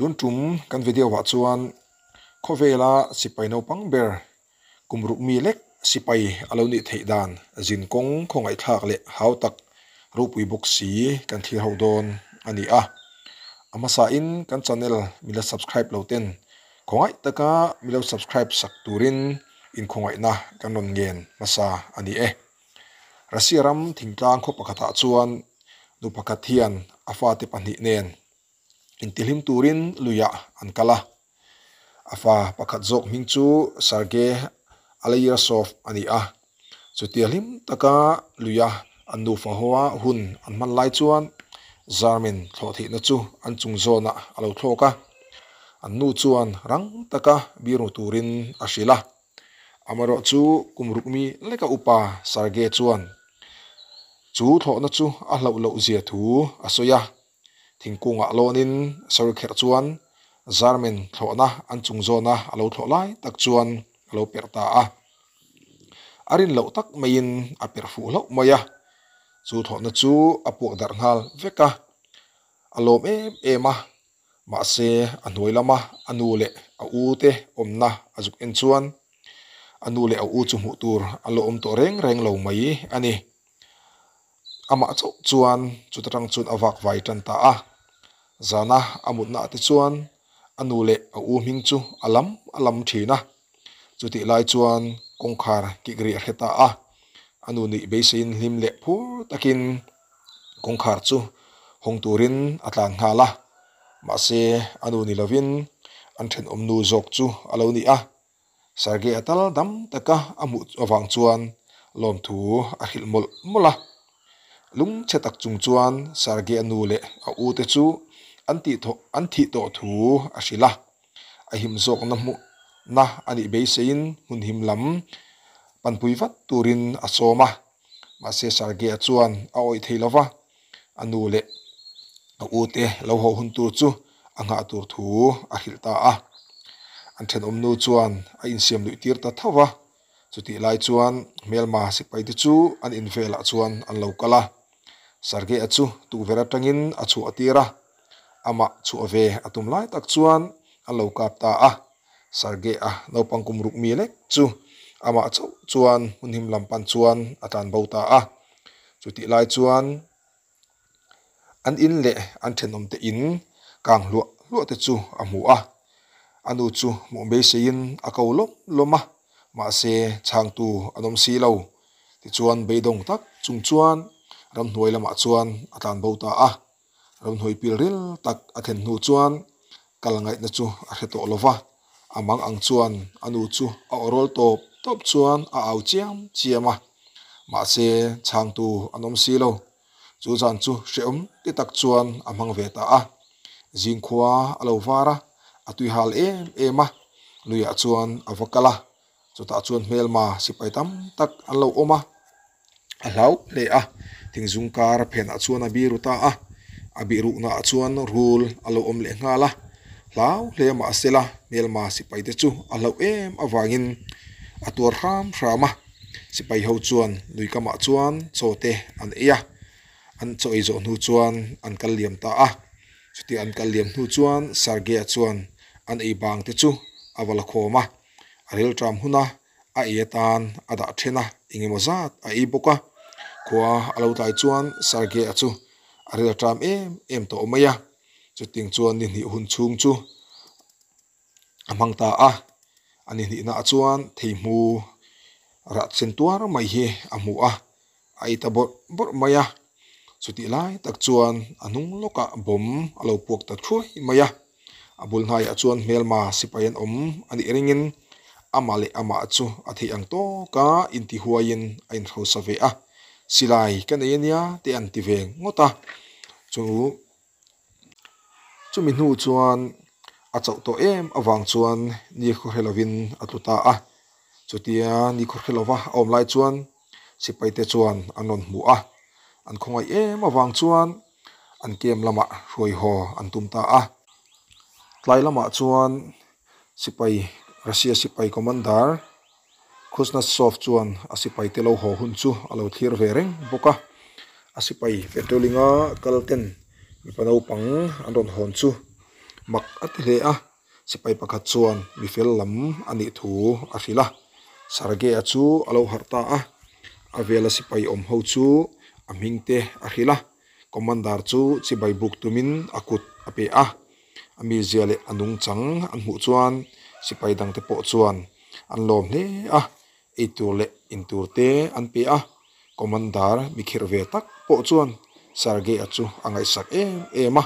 Tun tum kan video ah chuan khawvela sipai naupang ber kum ruk mi lek sipai a lo nih theih dan zin kawng khawngaihthlak leh hau tak ropui bawk si kan thlir ho dawn a ni a. A hmasa in kan channel min la subscribe lo ten khawngaih taka min lo subscribe sak turin inkhawngaihna kan rawn ngen hmasa a ni e. Russia ram thingtlang khaw pakhatah chuan nu pakhat hian a fate pahnih nen intihlim turin luiah an kal a. A fa pakhat zawk hming chu Sergei Aleyasov a ni a. Chutia hlim taka luia an nufa hoa hun an hman lai chuan German thlawh theihna chu an chung zawnah a lo thlawk a. An nu chuan rang taka biru turin a hrilh a. Amaherawh chu kum ruk mi leka upa Sergei chuan chu thlawhna chu a hlauh loh zia thu a sawi a. Thingkungah lawnin sawi kherh chuan German thlawhna an chung zawna a lo thlawh lai tak chuan a lo perh ta a. A rin loh tak maiin a perh fuh hlauh mai a, chu thlawhna chu a puak darh nghal vek a. A lawm em em a, mahse a hnuai lama a nu leh a u te awmna a zuk en chuan a nu leh a u chu hmuh tur an lo awm tawh reng reng lo mai a ni. Amah chauh chuan chuta tang chuan a vak vai tan ta a. Zana a mutna ah te chuan a nu leh a u hming chu a lam a lam thin a. Chutih lai chuan kawngkhar kik ri a hre ta a. A nu nih beiseiin hlim leh phur takin kawngkhar chu hawng turin a tlan nghal a. Mahse a nu ni lovin an thenawm nu zawk chu a lo ni a. Sergei a tal dam taka a hmuh avang chuan lawmthu a hrilh mawlh mawlh a. Lungchhe tak chung chuan Sergei a nu leh a u te chu an tih thawh an thih tawh thu a hrilh a. A him zawkna hmuhna a nih beiseiin hmun him lam panpui vat turin a sawm a. Mahse Sergei a chuan a awih thei lo va, a nu leh a u te lo haw hun tur chu a nghah tur thu a hrilh ta a. An thenawm nu chuan a insiam luih tir ta tho va, chutih lai chuan hmelma sipai te chu an in velah chuan an lo kal a. Sergei-a chu tukverh atangin a chhuah tir a, amah chhuah ve a tum lai tak chuan an lo kap ta a. Sergei-a naupang kum ruk mi lek chu amah chauh chuan hmun him lam pan chuan a tlan bo ta a. Chutih lai chuan an in leh an thenawm te in kang hluah hluah te chu a hmu a. A nu chu hmuh beiseiin a ko lawm lawm a, mahse chhangtu an awm si lo. Tichuan beidawng tak chung chuan ramhnuai lamah chuan a tlan bo ta a. Ramhnuai pil ril tak a thlen hnu chuan kal ngaihna chu a hre tawh lo va, a mang ang chuan a nu chu a aw rawl tawp tawp chuan a au chiam chiam a, mahse chhangtu an awm si lo. Chu zan chu hrehawm ti tak chuan a hmang ve ta a, zingkhua a lo var a, a tui hal em em a, luiah chuan a va kal a, chutah chuan hmelma sipai tam tak an lo awm a. A hlau hle a, thingzung kar phenah chuan a biru ta a, a bihruknaah chuan rul a lo awm leh nghal a, hlau hle mahsela hmelma sipai te chu a hlauh em avangin a tuar hram hram a, sipai ho chuan lui kamah chuan chaw te an ei a, an chaw ei zawh hnu chuan an kal liam ta a, chutia an kal liam hnu chuan Sergei-a chuan an ei bang te chu a va la khawm a, a rilṭam hun a. A ei atan a dah then a, engemaw zat a ei bawk a. Khua a lo tlai chuan Sergei-a chu a ril a ṭam em em tawh mai a. Chutiang chuan ni hnih hun chhung chu a hmang ta a. A ni hnihnaah chuan theihmu rah chen tuar mai hi a hmu a, a ei ta bawrh bawrh mai a. Chutih lai tak chuan a hnung lawkah bawm a lo puak ta thuai mai a. A bul hnaiah chuan hmelma sipai an awm a nih ringin amah leh amah chu a theih ang tawka intihuaiin a inhrosa ve a, Silai ka nei ania te an ti ve ngawt a. Chu chumi hnu chuan a chauh tawh em avang chuan ni khaw hre lovin a tlu ta a. Chutia ni khaw hre lova a awm lai chuan sipai te chuan an rawn hmu a, an khawngaih em avang chuan an camp lamah hruai haw an tum ta a. Tlai lamah chuan sipai Russia sipai commander Kuznetsov chuan a sipai te lo haw hun chu a lo thlir ve reng bawk a. A sipai patrolling a kal ten mipa naupang an rawn hawn chu. Mak a ti hle a, sipai pakhat chuan mi fel lam a nih thu a hrilh a. Sergei-a chu a lo harh ta a, a vela sipai awm ho chu a hming te a hrilh a. Commander chu chibai buk tumin a kut a pe a, a mizia leh a nungchang an hmuh chuan sipai dangte pawh chuan an lawm hle a, eitur leh intur te an pe a. Commander mi khirh ve tak pawh chuan Sergei-a chu a ngaihsak em em a,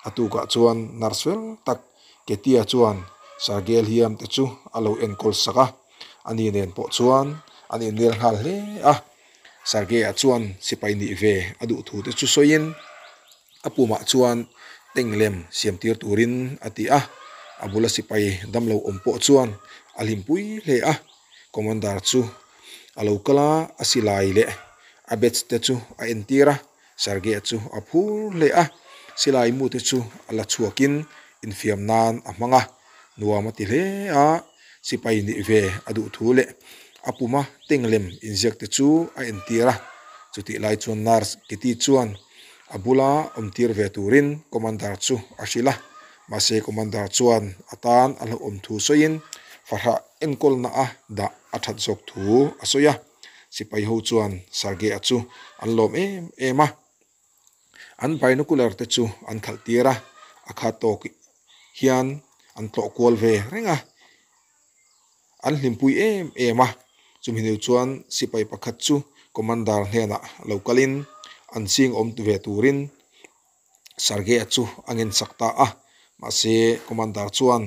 a tukah chuan nurse fel tak Ketia chuan Sergei hliam te chu a lo enkawl sak a, ani nen pawh chuan an innel nghal hle a. Sergei-a chuan sipai nih ve a duh thu te chu sawiin a pumah chuan tank lem siam tir turin a ti a, a bula sipai damlo awm pawh chuan a hlimpui hle a. Commander chu a lo kal a, a silai leh a badge te chu a entir a, Sergei-a chu a phur hle a, silai mu te chu a la chhuakin infiam nan a hmang a, nuam a ti hle a, sipai nih ve a duh thu leh a puma tank lem inziak te chu a entir a, chutih lai chuan nurse Kitty chuan a bula awm tir ve turin Commander chu a hrilh a, mahse Commander chuan a tan a hlauhawm thu sawiin fahrah enkawlna a dah a that zawk thu a sawi a, sipai ho chuan Sergei-a chu an lawm em em a, an binocular te chu an khalh tir a, a khat tawk hian an tlawh kual ve reng a, an hlimpui em em a, chumi hnu chuan sipai pakhat chu commander hnenah lo kalin an ching awm ve turin Sergei-a chu a ngensak ta a, mahse Commander chuan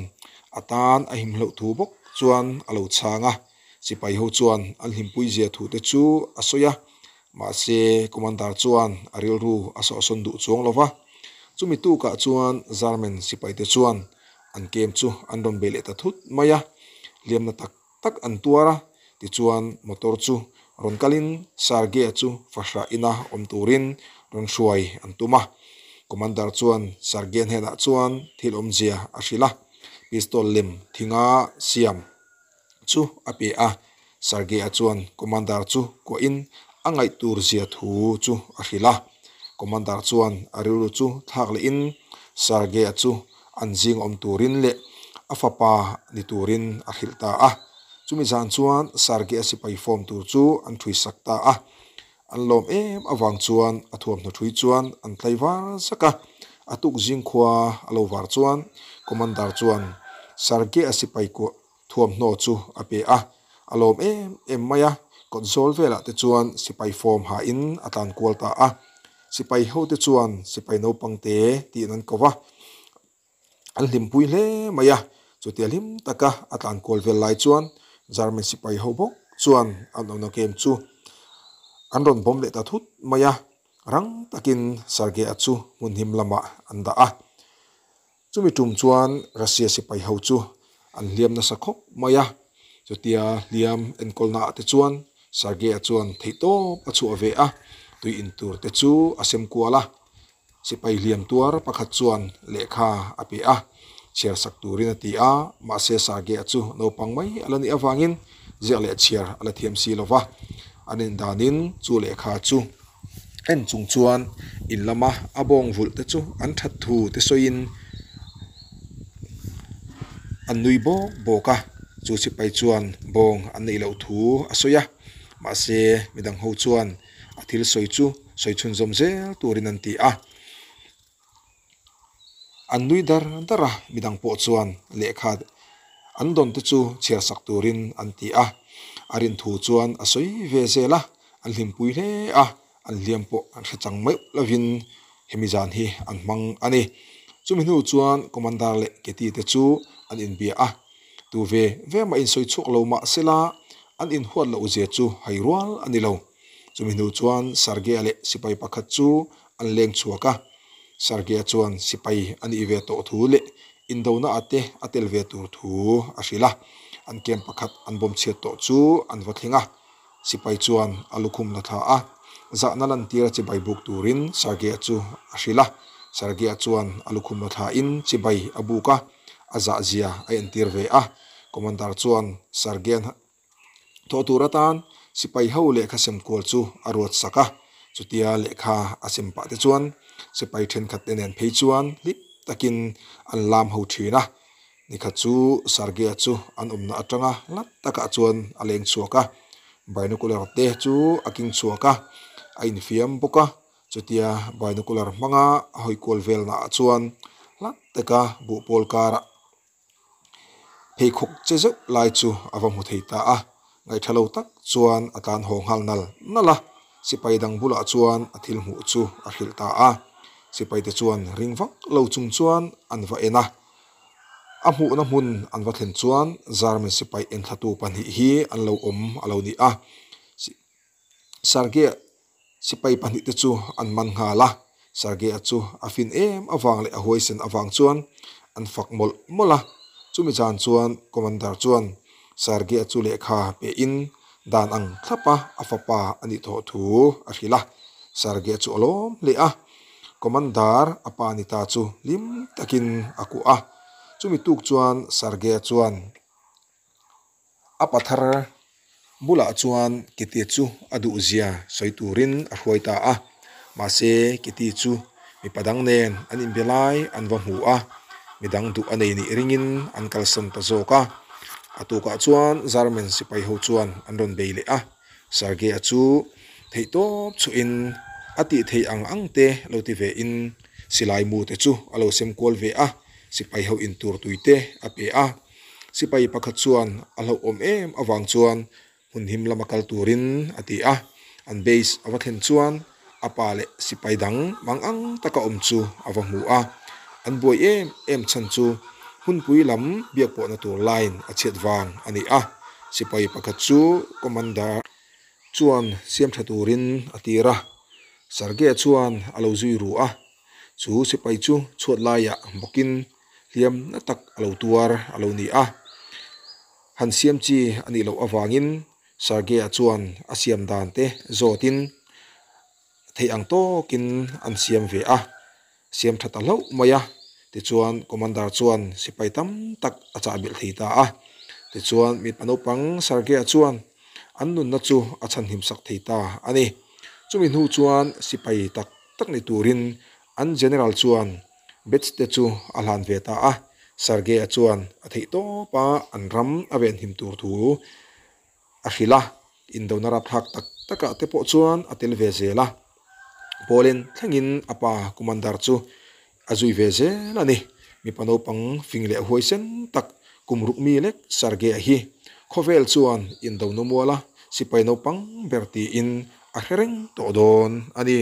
a tan a him hloh thu bawk chuan a lo chhang a, sipai ho chuan an hlimpui zia thu te chu a sawi a, mahse Commander chuan a rilru a sawhsawn duh chuang lo va. Chumi tukah chuan German sipai te chuan an kem chu an rawn bei leh ta thut mai a, hliamna tak tak an tuar a, tichuan motor chu rawn kalin Sergei-a chu fahrah ina awm turin rawn hruai an tum a. Commander chuan Sergei-a hnenah chuan thil awmzia a hrilh a, pistol lem thinga siam chu a pe a. Sergei-a chuan Commander chu kuahin a ngaih tur zia thu chu a hrilh a. Commander chuan a rilru chu thlak lehin Sergei-a chu an zing awm turin leh a fapa ni turin a hrilh ta a. Chumi zan chuan Sergei-a sipai form tur chu an ṭhui sak ta a. An lawm em avang chuan a thuamhnaw ṭhui chuan an tlai var zak a. A tuk zing khua a lo var chuan Commander chuan Sergei-a sipai kuah thuamhnaw chu a pe a. A lawm em em mai a, kawt zawl velah te chuan sipai form hain a tlan kual ta a. Sipai hote chuan sipai naupang te tiin an ko va, an hlimpui hle mai a. Chutia hlim taka a tlan kual vel lai chuan German sipai ho bawk chuan an awmna camp chu an rawn bawm leh ta thut mai a, rang takin Sergei-a chu hmun him lamah an dah a. Chumi tum chuan Russia sipai ho chu an hliam nasa khawp mai a, chutia hliam enkawlna ah te chuan Sergei-a chuan theihtawp a chhuah ve a, tui in tur te chu a sem kual a. Sipai hliam tuar pakhat chuan lehkha a pe a, chhiar sak turin a ti a, mahse Sergei-a chu naupang mai a la nih avangin ziak leh chhiar a la thiam si lo va, an indanin chu lehkha chu En chung chuan in lama a bawng vulh te chu an that thu te sawiin an nui bawk bawk a, chu sipai chuan bawng an neih loh thu a sawi a, mahse midang ho chuan a thil sawi chu sawi chhunzawm zel turin an ti a. An nui dar dar a, midang pawh chuan lehkha an dawn te chu chhiar sak turin an ti a, a rin thu chuan a sawi ve zel a, an hlimpui hle a, an hliam pawh an hre chang meuh lovin hemi zan hi an hmang a ni. Chumi hnu chuan Commander leh Katie te chu an inbia a, tu ve ve mah insawi chhuak lo mah sela an inhuat loh zia chu hai rual a ni lo. Chumi hnu chuan Sergei-a leh sipai pakhat chu an leng chhuak a, Sergei-a chuan sipai a nih ve tawh thu leh indona ah te a tel ve tur thu a hrilh a, an camp pakhat an bawm chhiat tawh chu an va thleng a, sipai chuan a lukhum la thla a, zahna lantir a chibai buk turin Sergei-a chu a hrilh a, Sergei-a chuan a lukhum la thla in chibai a buk a, a zahzia a entir ve a, Commander chuan Sergei-a Thawh tur atan sipai ho lehkha sem kual chu a ruat sak a, chutia lehkha a sem pah te chuan sipai thenkhat te nen phei chuan hlip takin an lam ho thin a. Nikhat chu Sergei-a chu an awmna atanga hla takah chuan a leng chhuak a, binocular te chu a king chhuak a, a infiam bawk a. Chutia binocular hmanga a hawi kual velnaah chuan hla taka buhpawl karah pheikhawk che zeuh lai chu a va hmu thei ta a, ngaihtha lo tak chuan a tlan haw nghal nal nal a, sipai dang bulah chuan a thil hmuh chu a hrilh ta a, sipai te chuan ring vak lo chung chuan an va en a, a hmuhna hmun an va thlen chuan German sipai enthlatu pahnih hi an lo awm a lo ni a. Sergei-a sipai pahnihte chu an man nghal a, Sergei-a chu a fin em avang leh a huaisen avang chuan an fak mawlh mawlh a. Chumi zan chuan Commander chuan Sergei-a chu lehkha pehin dan ang thlapa a fapa a nih thawh thu a hrilh a. Sergei-a chu a lawm hle a, Commander a pa ni ta chu hlim takin a kuah a. Chumi tuk chuan Sergei-a chuan. A pathar bulah chuan Kitty chu a duhzia sawi turin a hruai ta a, mahse Kitty chu mipa dang nen an inbe lai an va hmu a, midang duh a nei nih ringin an kalsan ta zawk a. A tukah chuan German sipai ho chuan an rawn bei leh a, Sergei-a chu theihtawp chhuahin a tih theih ang ang te lo ti ve in silai mu te chu a lo sem kual ve a, sipai ho intur tui te a pe a. Sipai pakhat chuan a hlauhawm em avang chuan hmun him lama kal turin a ti a, an base a va thlen chuan a pa leh sipai dang mang ang taka awm chu a va hmu a, an buai em em chhan chu hmunpui lam biak pawhna tur line a chhiat vang a ni a, sipai pakhat chu commander chuan siam tha turin a tir a, Sergei chuan a lo zui ru a, chu sipai chu chhuat laiah bawkin hliam na tak a lo tuar a lo ni a. Han siam chi a nih loh avangin Sergei-a chuan a siam dan te zawtin theih ang tawkin an siam ve a, siam tha ta hlauh mai a. Tichuan Commander chuan sipai tam tak a chah belh thei ta a. Tichuan mipa naupang Sergei-a chuan an nunna chu a chhanhim sak thei ta a ni. Chumi hnu chuan sipai tak tak ni turin an General chuan Batch te chu a hlan ve ta a, Sergei-a chuan a theih tawp a an ram a venhim tur thu a hrilh a, indona rapthlak tak takah te pawh chuan a tel ve zel a. Poland thlengin a pa Commander chu a zui ve zel a ni. Mipa naupang fing leh huaisen tak kum ruk mi lek Sergei-a hi khawvel chuan indona muala sipai naupang ber tiin a hre reng tawh dawn a ni.